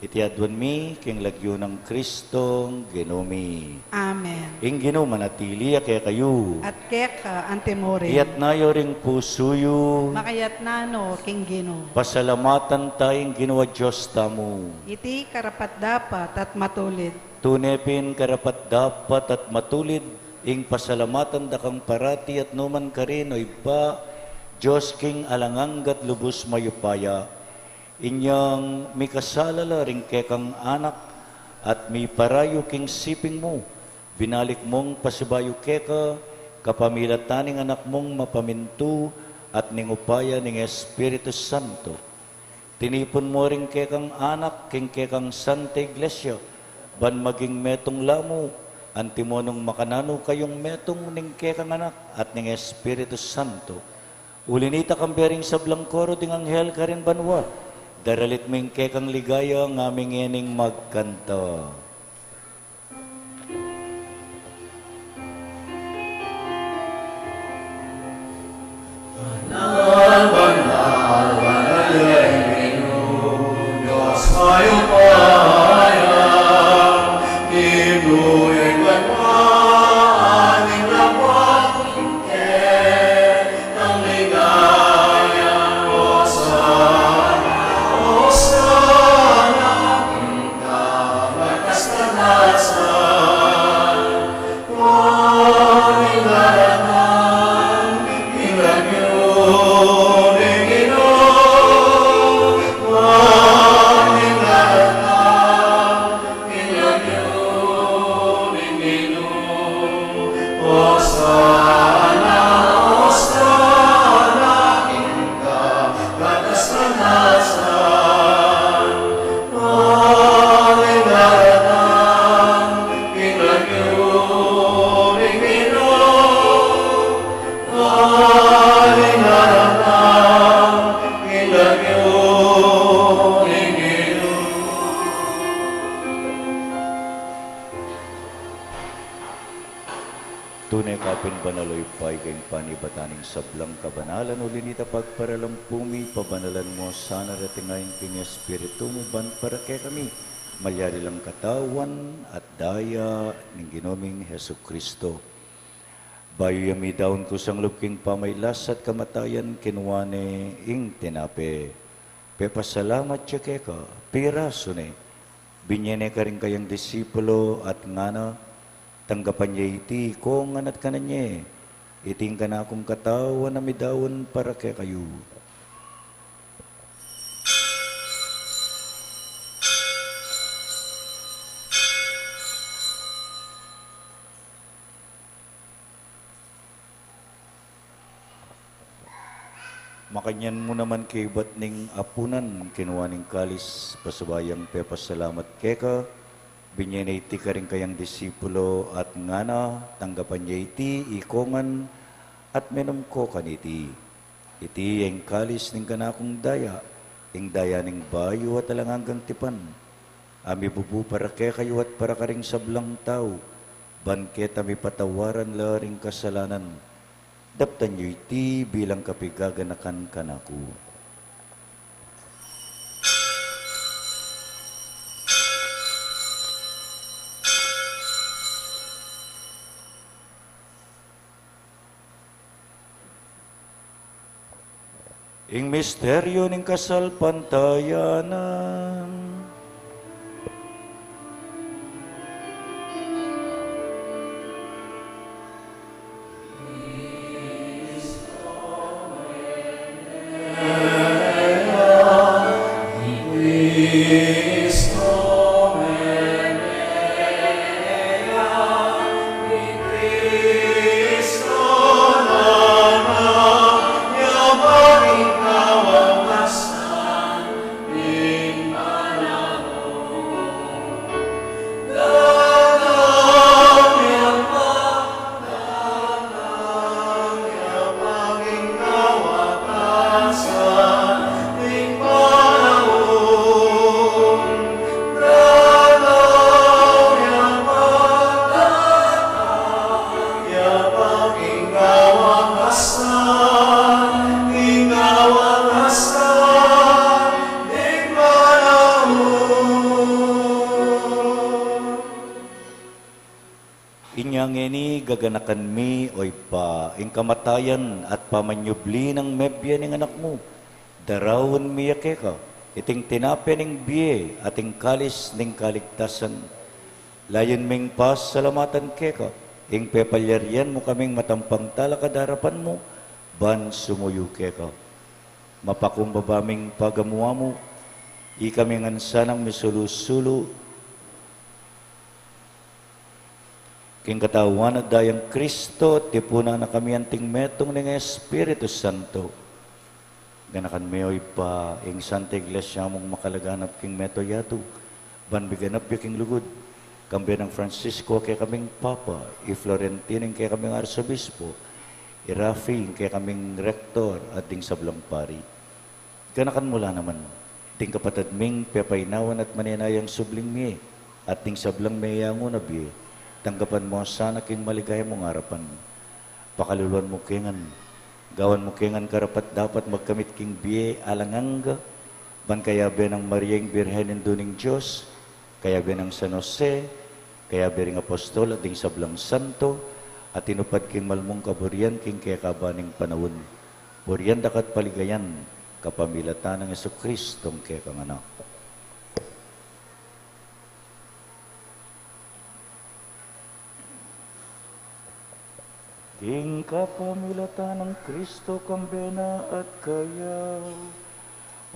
Iti aduan mi king lagyu nang Kristong Ginu mi. Amen. Ing Ginu manatili ya kekayu. At keka antimurin. Iyatna yu ring pusu yu. Makayatna no king Ginu. Pasalamatan ta ing Ginu a Dios tamu. Iti karapat-dapat at matulid. Tune pin karapat-dapat at matulid ing pasalamatan da kang parati at nukarin man, O Ibpa, Dios king alang angga at lubus mayupaya. Inyang mikasala la ring kekang anak at miparayu king siping mu, binalik mung pasibayu keka kapamilatan ning anak mung mapamintu at ning upaya ning Espiritu Santo. Tinipun mu ring kekang anak king kekang Santa Iglesia, ban maging metung la mu, antimo nung makananu kayung metung ning kekang anak at ning Espiritu Santo. Uli nita, kambe ring sablang koro ding anghel karin banua, daralit mu ing kekang ligaya, ngaming ngening magkanta. Banal, banal, banal ya ing Ginu, Dios mayupaya, Ginu ing banua, aning labuad king kekang ligaya. Osana, Osana, king kabatas-batasan. Tune ka pin banal, O Ibpa, ika ing panibatan ning sablang kabanalan, uli nita pagparalampu mi, pabanalan mu sana reting ain king Espiritu mu, ban para kekami malyari lang katawan at daya ning Ginu ming Jesucristo. Bayu ya midaun kusang lub king pamailas at kamatayan, kinua ne ing tinape, pepasalamat ya keka, pirasu ne, binye ne karing kayang disipulo at ngana, tanggapan ye iti ikongan at kanan ye, iti ing kanakung katawan a midaun para kekayu. Makanyan mu naman kaybat ning apunan, kinua ne ing kalis, pasibayu yang pepasalamat keka, binye ne iti karing kayang disipulo at ngana, tanggapan ye iti ikongan at minum ko kaniti. Iti ing kalis ning kanakung daya, ing daya ning bayu at alang anggang tipan, a mibubu para kekayu at para karing sablang tau, ban keta mipatawaran la ring kasalanan. Daptan yu iti bilang kapigaganakan kanaku. Ing misteryu ning kasalpantayanan. Ngeni gaganakan mi, O Ibpa, ing kamatayan at pamanyubli nang mebie ning Anak mu. Daraun mi ya keka iting tinape ning bie at ing kalis ning kaligtasan. Layun ming pasalamatan keka ing pepalyarian mu kaming matampang talakad king arapan mu, ban sumuyu keka. Mapakumbaba ming pagamu-amu, ikami ngan sanang misulu-sulu king Katawan at Dayang Kristo, tipunan na kami anting metung ning Espiritu Santo. Ganakan me, O Ibpa, ing Santa Iglesia mung makalaganap king mabilug a yatu, ban miganap ya king lugud, kambe nang Francisco a kekaming Papa, i Florentino ing kekaming Arsobispo, i Rafi ing kekaming Rektor, at ding sablang pari. Ganakan mu la naman ding kapatad ming pepainawan at manenayang subling mie, at ding sablang meyangu na bie, tanggapan mu sana king maligaya mung arapan. Pakaluluan mu ke ngan, gawan mu ke ngan karapat-dapat magkamit king bie alang angga, ban kayabe nang Maria ing Birhen Indu ning Dios, kayabe nang San Jose, kayabe ring apostol at ding sablang santo, a tinupad king mal mung kaburian king kekaban ning panaun. Burian da ka at paligayan, kapamilatan nang Jesucristo a kekang Anak. King kapamilatan nang Kristo, kambe na at kaya,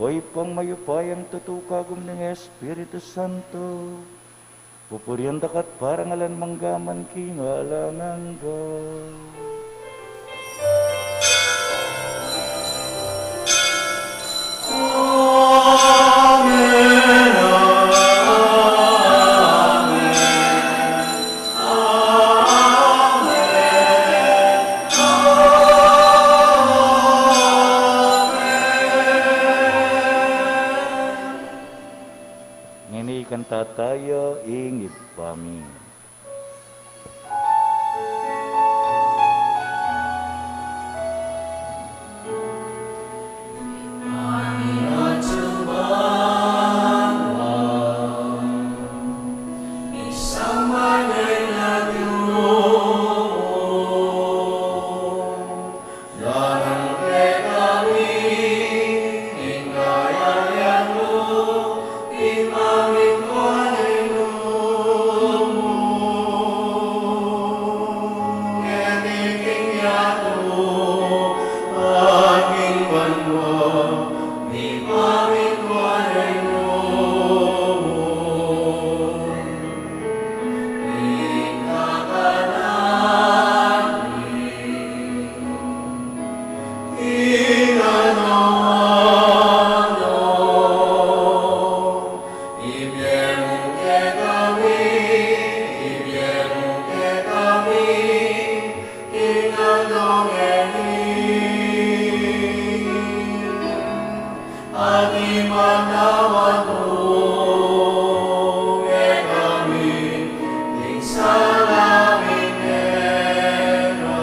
O Ibpang mayupayang tutu, kagum ning Espiritu Santo, pupurian da ka at parangalan mangga man king alang angga. Amen. Amen. Amen. Amen. Ngeni ikanta taya ing Ibpa mi. At ipatawad mu kekami ing sala mi keka,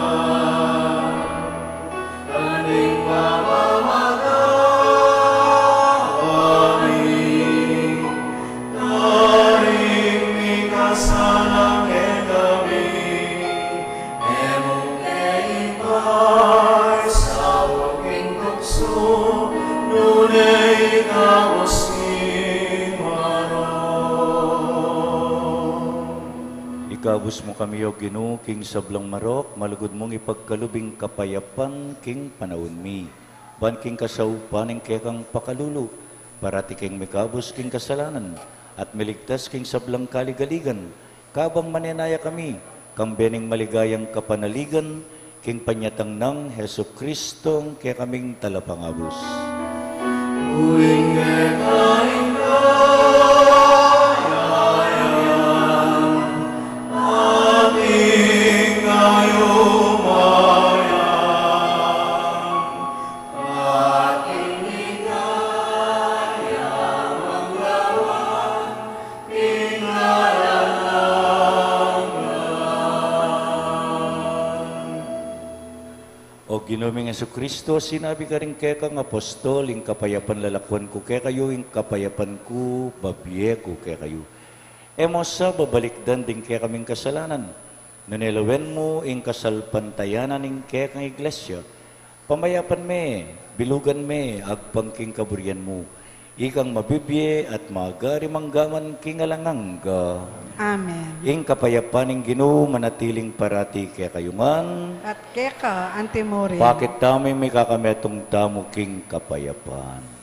anti ing pamamatawad mi karing mikasala kekami. E mu ke ipaisaul king tuksu, nune ikabus kami king marok. Ikabus mu kami, O Ginu, king sablang marok, malugud mung ipagkalub ing kapayapan king panaun mi. Ban king kasaupan ning kekang pakalulu, parati keng mikabus king kasalanan, at miligtas king sablang kaligaligan, kabang manenaya kami, kambe ning maligayang kapanaligan, king panyatang nang Jesucristo a kekaming Talapangabus. Uling keka ing kayarian, at ing kayupayan, at ing ligaya manggawa king alang angga. O Ginu ming Jesucristo, sinabi ka karing kekang apostol, ing kapayapan lalakwan ku kekayu, ing kapayapan ku babie ku kekayu. E mu sa babalikdan ding kekaming kasalanan, Nune lawen mu ing kasalpantayanan ning kekang Iglesia, pamayapan me, bilugan me, agpang king kaburian mu. Ikang mabibie at magari manggaman king alang angga. Amen. Ing kapayapan ning Ginu manatiling parati kekayu ngan. At keka antimurin. Pakit tamu ing mikakametung tamu king kapayapan.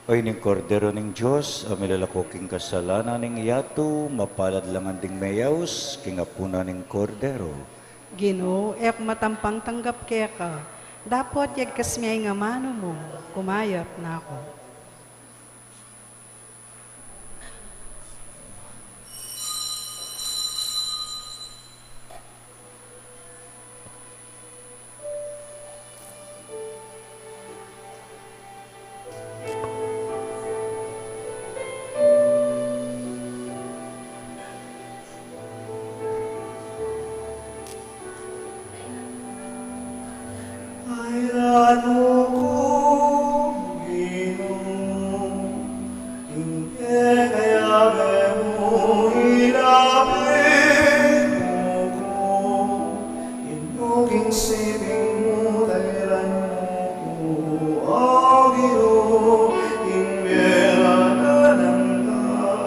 Ay ning Kordero ning Dios, a milalako king kasalanan ning yatu, mapalad la ngan ding meyaus king apunan ning Kordero. Ginu, e ku matampang tanggap keka, dapot yagkas me ing amanu mu, kumayap na ku. Ayran mu ku, Ginu, ing kekayabe mu, idapit mu ku, ing king siping mu, tairan mu ku, o Ginu, ing bie at alang angga.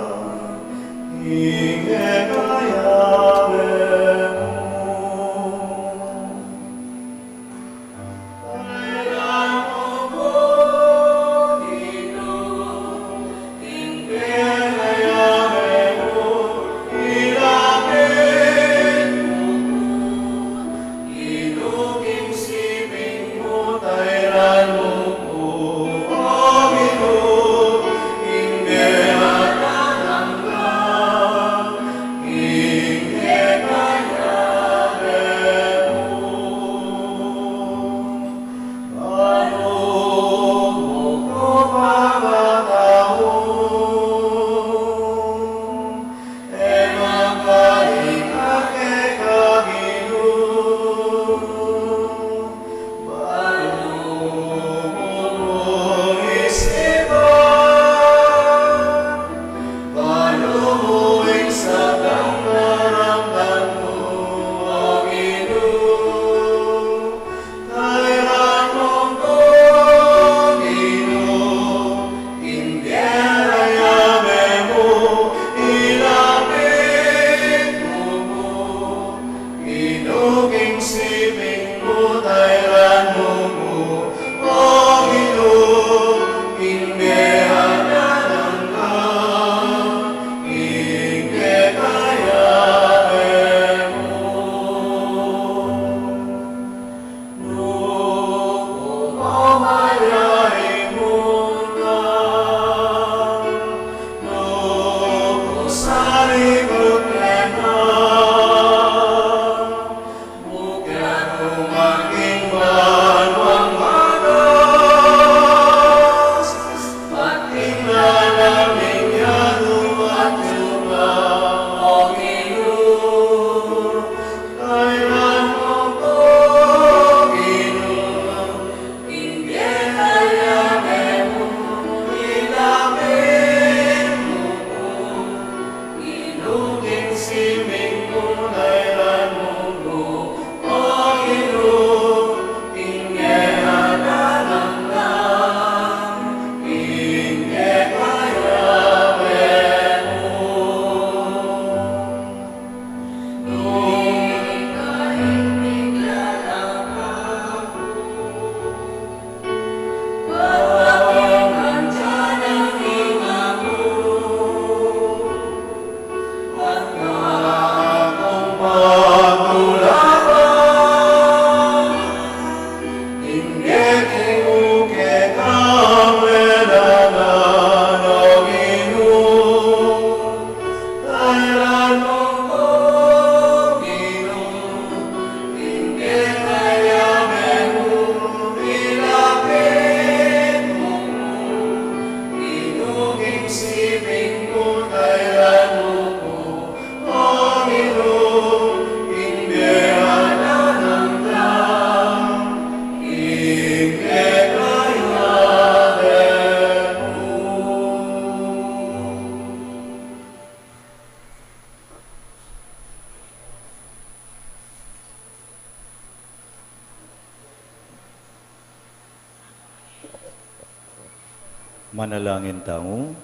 Manalangin tamu.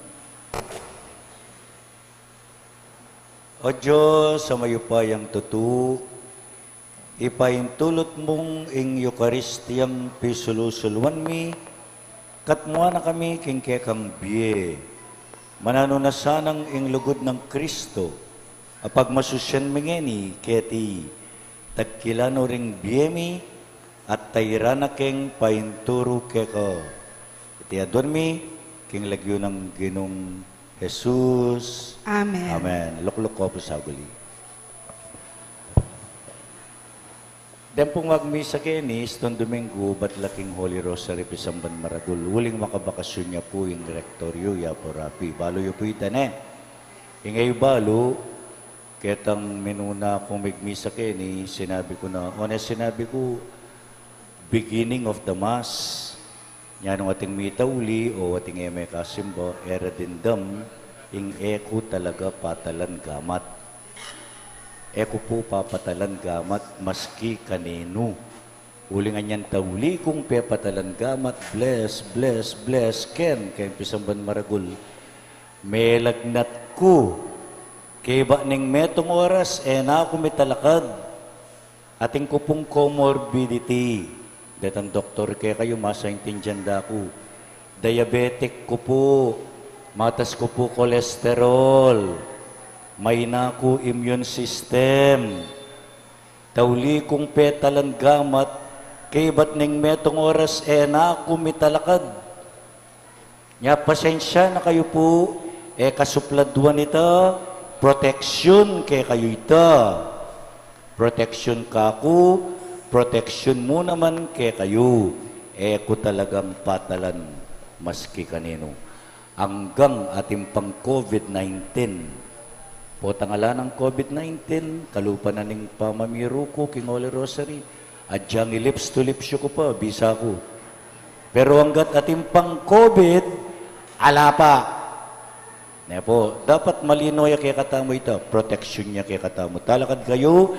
O Dios, a mayupayang tutu, ipaintulut mung ing Eukaristiyang pisulu-suluan mi, katmuan na kami king kekang bie. Mananu na sanang ing lugud nang Kristo, a pagmasusyan mi ngeni keti, tagkilan no ring bie mi, at tairan na keng painturu keka. Iti aduan mi king lagyu nang Ginung Jesus. Amen. Amen. Lukluk ko pu saguli. Deng pung magmisa keni, Santo Domingo, batla king Holy Rosary pisamban maragul. Uling makabakasyon ya pu ing Rector yu, ya pu Rapi. Balu yu pu ita, ne? Ing e yu balu, ketang minuna kung migmisa keni, sinabi ku na, o ne, sinabi ku, beginning of the Mass. Nya nung ating mitauli o ating e mekasimba, e ra dimdam ing e ku talaga patalan gamat. E ku pu papatalan gamat maski kaninu. Uling anyang tauli kung pepatalan gamat, bless, bless, bless, ken, keng pisamban maragul. Melagnat ku. Kaybat ning metung oras, e na ku mitalakad. Atin ku pung comorbidity. Detang doktor kekayu, masaintindian da ku. Diabetic ku pu, matas ku pu cholesterol, maina ku immune system. Tauli kung petalan gamat, kaybat ning metung oras e na ku mitalakad. Nya pasensya na kayu pu, e kasupladuan ita, protection kekayu ita. Protection kaku, protection mu naman kekayu. E ku talagang patalan maski kaninu. Anggang atin pang COVID nineteen. Potang ala nang COVID nineteen, kalupa na ning pamamiru ku king Holy Rosary, adyang i-lips to lips yu ku pa, bisa ku. Pero anggat atin pang COVID, ala pa. Ne pu, dapat malino ya kekatamu ita, protection ya kekatamu. Talakad kayu,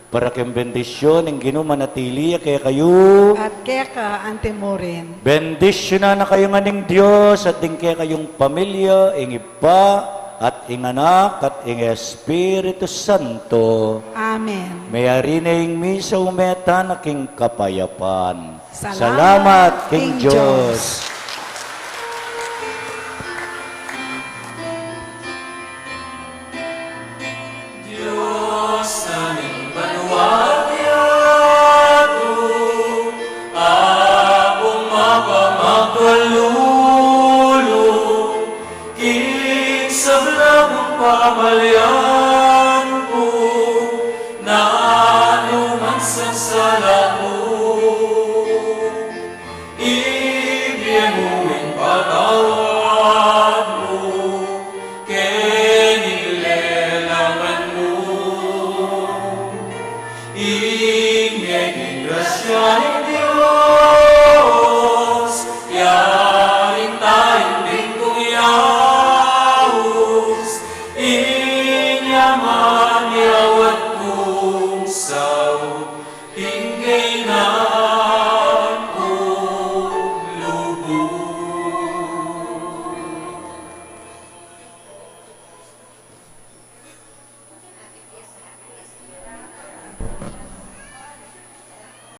para king bendisyon ning Ginu manatili ya kekayu. At keka antimurin. Bendisyunan na kayu ngan ning Dios, at ding kekayung pamilya, ing Ibpa, at ing Anak, at ing Espiritu Santo. Amen. Meyari ne ing misa, ume tana king kapayapan. Salamat king Dios. Dios na ning banua't yatu, Apung mapamakalulu, king sablang pamalian ku, nanu mang sasala ku, ibie mu ing patawad mu, keni king lelangan mu. Ing meging grasya ning